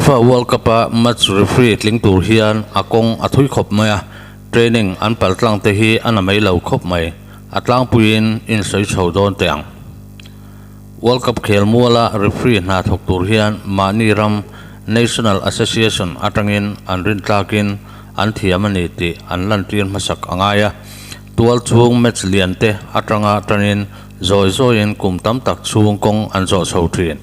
FIFA World Cup-a match referee tling tur hian a kawng a thui khawp mai a, training an pal tlang te hi a na mai lo khawp mai. A tlangpuiin in sawi chho dawn teh ang. World Cup khel muala referee hna thawk tur hian mahni ram National Association atangin an rintlakin an thiam a ni tih an lantir hmasak a ngai a. Tual chhung match lian te atanga tanin zawi zawiin kum tam tak chhung kawng an zawh chho thin.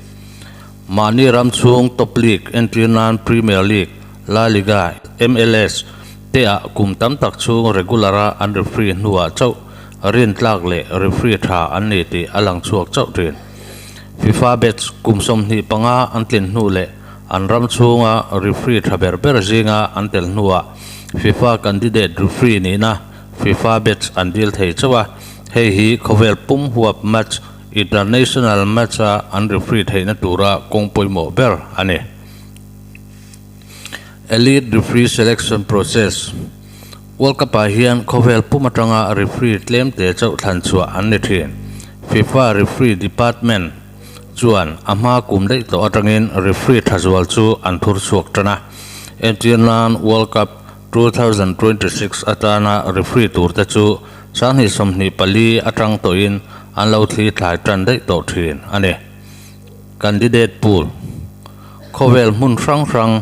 Mahni ram chhung top league entir nan Premier League, La Liga, MLS te ah kum tam tak chhung regular a an referee hnuah chauh rintlak leh referee tha an ni tih a lang chhuak chauh thin. FIFA batch kum 25 an tlin hnu leh an ram chhunga referee tha ber ber zinga an tel hnuah FIFA candidate referee nihna FIFA batch an dil thei chauh a, hei hi khawvel pum huap match International match-a an referee theihna tura kawng pawimawh ber a ni. Elite Referee Selection Process, World Cup-ah hian khawvel pum atanga referee tlem te chauh thlan chhuah an ni thin. FIFA Referee Department chuan a hma kum daih tawh atangin referee tha zual chu an thur chhuak tan a. Entir nan World Cup 2026 atana referee turte chu 2024 atang tawhin an lo thli thlai tan daih tawh thin a ni. Candidate Pool, Khawvel hmun hrang hrang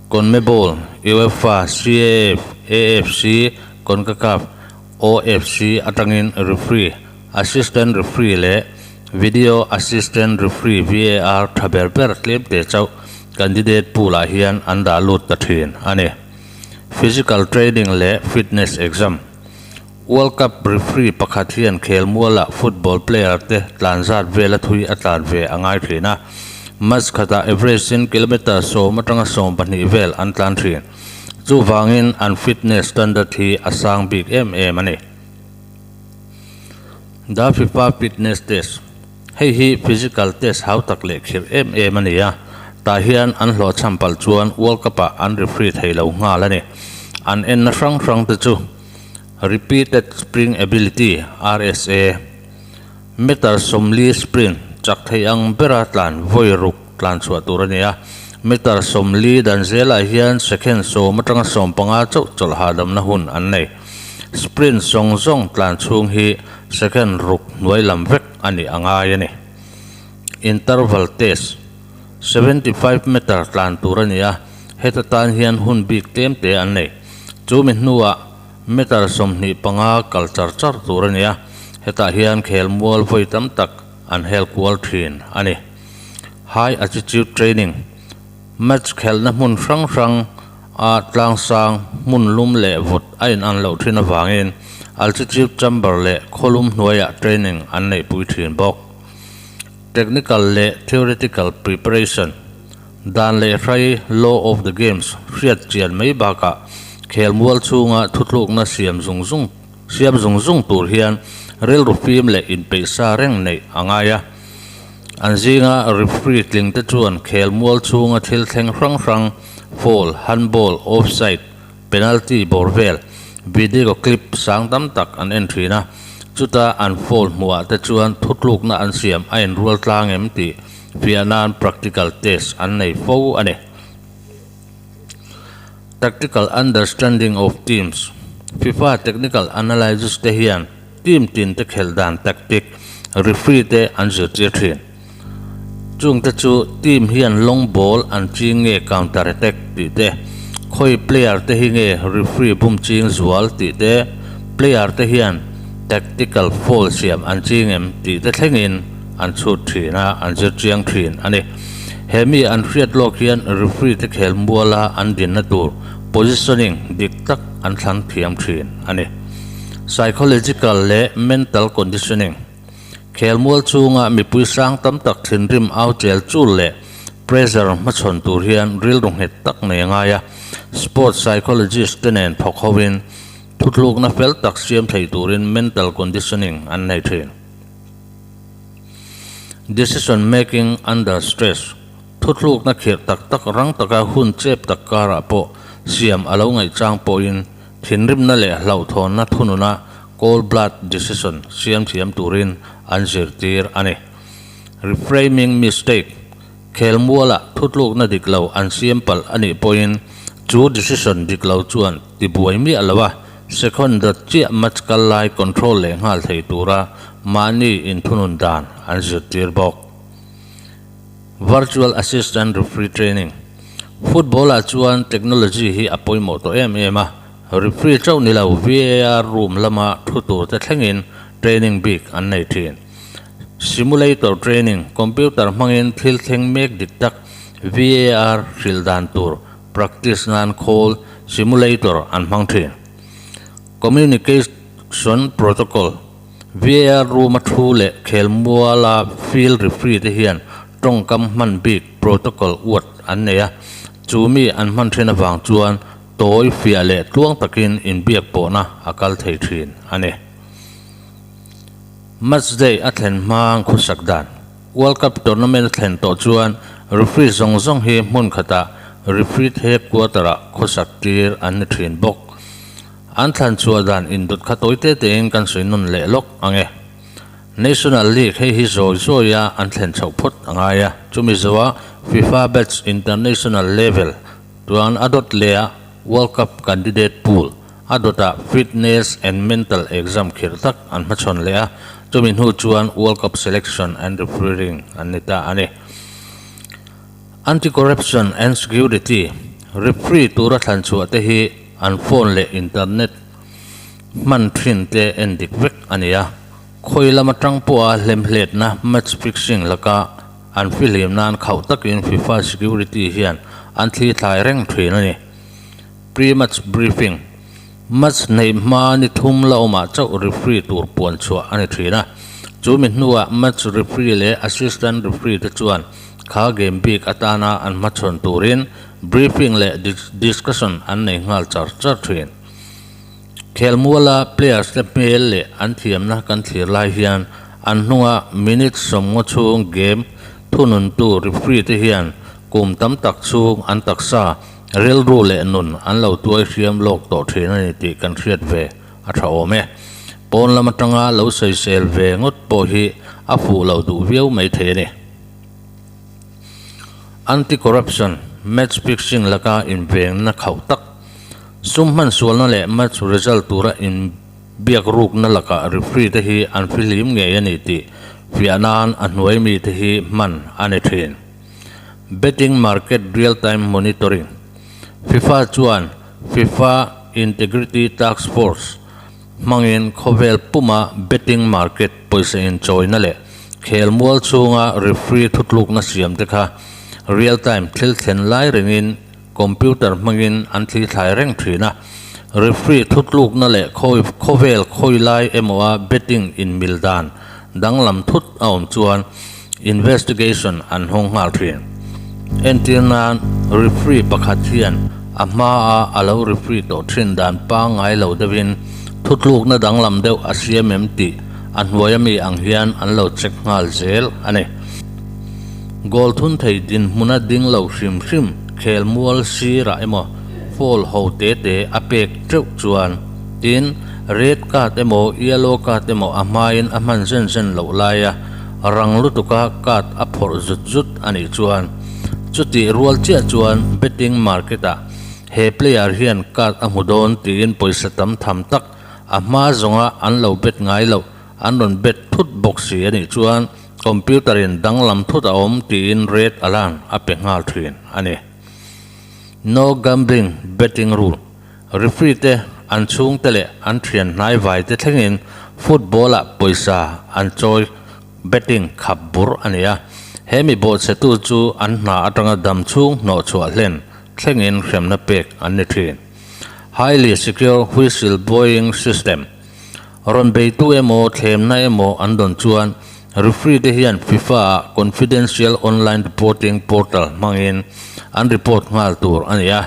CONMEBOL, UEFA, CAF, AFC, CONCACAF, OFC atangin referee, assistant referee leh video assistant referee, VAR, tha ber ber tlem te chauh candidate pool-ah hian an dah lut ta thin a ni. Physical training leh fitness exam. World Cup referee pakhat hian khelmualah football player te tlan zat vel a thui a tlan ve a ngai thin a. Match khatah average in kilometre 10 atanga 12 vel an tlan thin. Chuvangin an fitness standard hi a sang bik em em a ni. The FIFA Fitness Test, Hei hi physical test hau tak leh khirh em em a ni a, tah hian an hlawhchham palh chuan World Cup-ah an referee thei lo nghal a ni. An enna hrang hrang te chu Repeated Spring Ability, RSA, Meter 40 sprint chak thei ang bera tlan vawi ruk tlan chhuah tur a ni a, meter 40 dan zelah hian second 10 atanga 15 chauh chawlh hahdamna hun an nei. Sprint zawng zawng tlan chhung hi second ruk hnuai lam vek a nih a ngai a ni. Interval test, 75 meter tlan tur a ni a, heta tan hian hun bik tlem te an nei. Chu mi hnuah meter 25 kal char char tur a ni a, hetah hian khel mual vawi tam tak an hel kual thin a ni. High altitude training, Match khelhna hmun hrang hrang a tlangsang hmun lum leh vawt a in an loh thin avangin altitude chamber leh khawlum hnuaiah training an neihpui thin bawk. Technical leh theoretical preparation, Dan leh hrai, law of the games, hriat chian mai bakah khelmual chhunga thutlukna siam zung zung siam zung zung tur hian rilru fim leh inpeihsa reng neih a ngai a. An zinga referee tling te chuan khelmual chhunga thil thleng hrang hrang, foul, handball, offside, penalty bawr vel, video clip sang tam tak an en thin a. Chuta an foul hmuhah te chuan thutlukna an siam a inrual tlang em tih fiah nan practical test an nei fo a ni. Tactical understanding of teams, FIFA technical analysts te hian team tin te khelh dan tactic, referee te an zirtir thin. Chung te chu team hian long ball an ching nge counter attack tih te, khawi player te hi nge referee bum ching zual tih te, player te hian tactical foul siam an ching em tih te thlengin an chhut thin a, an zir chiang thin a ni. He mi an hriat lawk hian referee te khel muala an dinna tur positioning dik tak an thlan thiam thin a ni. Psychological leh mental conditioning, Khelmual chhunga mipui sang tam tak thinrim au chel chul leh pressure hmachhawn tur hian rilru nghet tak nei a ngai a. Sports psychologist te nen thawk hovin thuthlukna fel tak siam thei turin mental conditioning an nei thin. Decision making under stress, Thuthlukna khirh tak tak rang taka hun chep tak karah pawh siam a lo ngaihchang pawhin thinrimna leh hlauhthawnna thununa cold blood decision siam thiam turin an zirtir a ni. Reframing mistake. Khelmualah thutlukna dik lo an siam palh a nih pawhin chu decision dik lo chuan tibuai miah lo a, second dawt chiah match kal lai control leh nghal thei tura mahni inthunun dan an zirtir bawk. Virtual Assistant Referee Training, Football-ah chuan technology hi a pawimawh tawh em em a, referee chauh ni lo VAR room lama thu turte thlengin training bik an nei thin. Simulator Training, Computer hmangin thil thleng mek dik tak VAR hrilh dan tur practice nan khawl simulator an hmang thin. Communication Protocol, VAR room-a thu leh khelmuala field referee te hian tawngkam hman bik protocol uat an nei a, chu mi an hman then avang chuan tawi fiah leh tluang takin inbiak pawhna a kal thei thin a ni. Match day a thlen hmang khusak dan. World Cup tournament a thlen tawh chuan referee zawng zawng hi hmun khatah referee headquarter-ah khawsak tir an ni thin bawk. An thlan chhuah dan indawt kha tawi te tein kan sawi nawn leh lawk ang e. National League hei hi zawi zawia an thlen chhoh phawt a ngai a, chumi zoa FIFA Batch International Level tuan a dawt leh a World Cup Candidate Pool a dawtah Fitness and Mental Exam khirh tak an hmachhawn leh a, chumi hnu chuan World Cup Selection and Refereeing an ni ta a ni. Anti-Corruption and Security Referee tura thlan chhuah te hi an phone leh internet hman thin te en dik vek a ni a, khawi lam atang pawha hlemhletna match fixing laka an fihlim nan khauh takin FIFA security hian an thli thlai reng thin a ni. Pre-match briefing, Match neih hma ni thum la awmah chauh referee tur puan chhuah a ni thin a, chu mi hnuah match referee leh assistant referee te chuan kha game bik atana an hmachhawn turin briefing leh discussion an nei nghal char char thin. Khelmuala players te hmel leh an thiamna kan thlir lai hian an hnunga minute sawmngaw chhung game thununtu referee te hian kum tam tak chhung an taksa rilru leh nun an lo tuai hriam lawk tawh thin a ni tih kan hriat ve a tha awm e. Pawn lam atanga lo sawisel ve ngawt pawh hi a fuh lo duh viau mai thei a ni. Anti-corruption, match fixing laka invengna khauh tak, sum hman sualna leh match result tura inbiak rukna lakah referee te hi an fihlim ngei a ni tih fiah nan a hnuai mite hi hman a ni thin. Betting market real-time monitoring, FIFA chuan FIFA Integrity Task Force hmangin khawvel puma betting market pawisa inchawina leh khelmual chhunga referee thutlukna siam te kha real time thil thlen lai rengin computer hmangin an thli thlai reng thin a. Referee thutlukna leh khawvel khawi lai emawa betting inmil dan danglam thut a awm chuan investigation an hawng nghal thin. Entir nan referee pakhat hian a hmaa a lo referee tawh thin dan pangngai lo deuhin thutlukna danglam deuh a siam em tih a hnuaia mi ang hian an lo check nghal zel a ni. Goal thun thei dinhmuna ding lo hrim hrim khelmual sirah emaw foul ho te te a pek teuh chuan tin red card emaw yellow card emaw a hmain a hman zen zen loh laia rang lutuka card a phawrh zut zut a nih chuan chutih rual chiah chuan betting market ah he player hian card a hmu dawn tiin pawisa tam tham tak a hma zawnga an lo bet ngai loh an rawn bet thut bawk si a nih chuan computer in danglam thut a awm tiin red alarm a pe nghal thin a ni. No gambling betting rule Referee te an chhungte leh an thian hnai vai te thlengin football ah pawisa an chawi betting khap bur a ni a, he mi bawhchhetu chu an hna atanga dam chhung hnawh chhuah hlen thlengin hremna pek an ni thin. Highly secure whistle blowing system rawn beitu emaw thlemna emaw an dawn chuan referee te hian FIFA ah confidential online reporting portal hmangin an report nghal tur a ni a,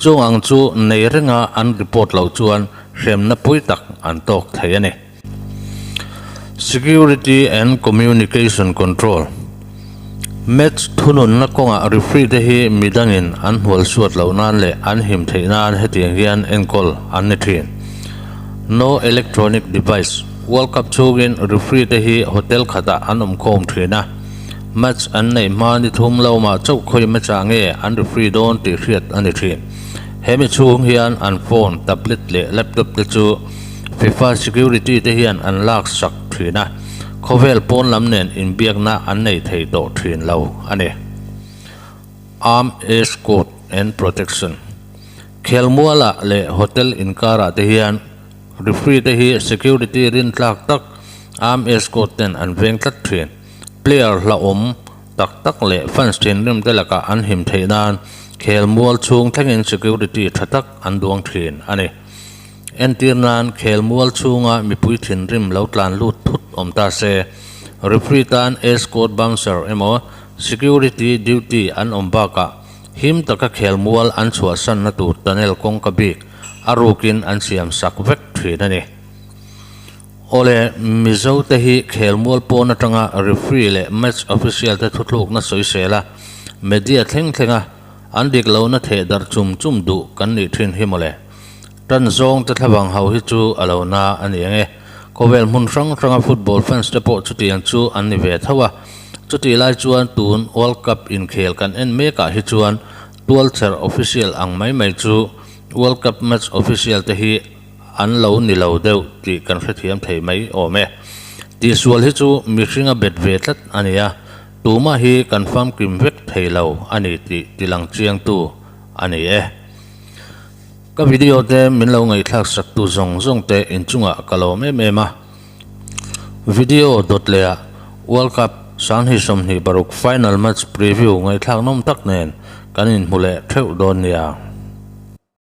Chung ang chu nei renga an report loh chuan hremna pui tak an tawk thei a ni. Security and Communication Control, Match thununna kawngah referee te hi midangin an hnual suat loh nan leh an him theih nan hetiang hian enkawl an ni thin. No Electronic Device, World Cup chhungin referee te hi hotel khatah an awmkhawm thin a. Match an neih hma ni thum lo mah chauh khawi match ah nge an referee dawn tih hriat a ni thin. He mi chhung hian an phone, tablet leh laptop te chu FIFA security te hian an lak sak thin a, khawvel pawn lam nen inbiakna an nei thei tawh thin lo a ni. Arm Escort and Protection Khelmualah leh hotel inkarah te hian referee te hi security rintlak tak arm escort ten an veng tlat thin. Player hlauhawm tak tak leh fans thinrim te lakah an him theih nan khelmual chhung thlengin security tha tak an duang thin a ni. Entir nan khelmual chhunga mipui thinrim lo tlan lut thut awm ta se, referee tan escort bouncer emaw security duty an awm bakah him taka khelmual an chhuahsanna tur tunnel kawngka bik a rukin an siam sak vek thin a ni. Awle, Mizo te hi khelmual pawn atanga referee leh match official te thuthlukna sawisel a, media thleng thlenga an dik lohna theh darh chum chum duh kan nih thin hi mawle. Tan zawng te thlavang ho hi chu a lo na a ni ang e. Khawvel hmun hrang hranga football fans te pawh chutiang chu an ni ve tho a. Chutih lai chuan tun World Cup inkhel kan en mekah hi chuan tualchher official ang mai mai chu World Cup match official te hi An lo ni lo deuh tih kan hrethiam thei mai awm e. Tihsual hi chu mihring a bet ve tlat a nia, tumah hi kan famkim vek thei lo a ni tih tilang chiangtu a ni e. Ka video te min lo ngaihthlak saktu zawng zawng te inchungah ka lawm em em a. Video dawt leh ah World Cup 2026 final match preview ngaihthlak nawm tak nen kan inhmu leh theuh dawn nia.